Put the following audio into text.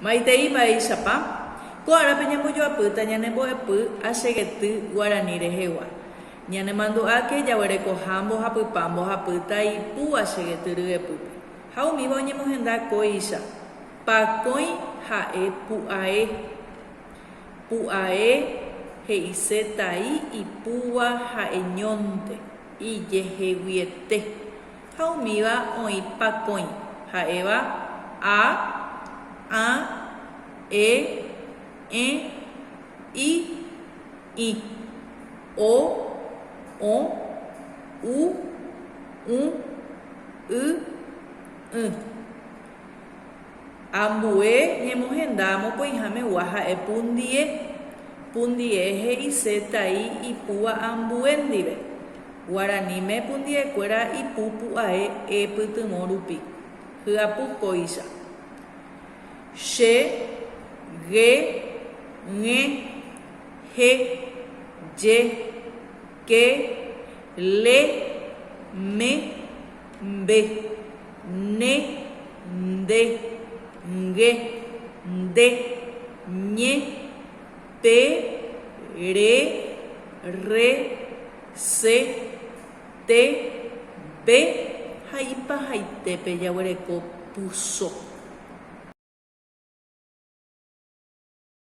Maitei mba'éichapa? Ko árape ñambojoapýta ñane mbo'epy achegety guarani rehegua. Ñanemandu'áke jaguerekoha mbohapypa mbohapýta ipu achegety ryepýpe. Ha umíva oñemohenda kóicha, Pakõi ha'e pu'ae. Pu'ae he'ise tai ipúva ha'eñónte, ijeheguiete. Ha umíva oĩ pakõi, ha'éva a, ã, e, ẽ, i, ĩ, o, õ, u, ũ, y, ỹ. Ambue ñemohenda mokõihamegua ha'e pundie. Pundie he'ise tai ipúva ambue ndive. Guaraníme pundiekuéra ipu pu'ae e pytyvõ rupi. Hyapu kóicha. Che, ge, g̃e, he, je, ke, le, me, mbe, ne, nde, nge, nde, ñe, pe, re, rre, se, te, be ha ipahaitépe jaguereko puso.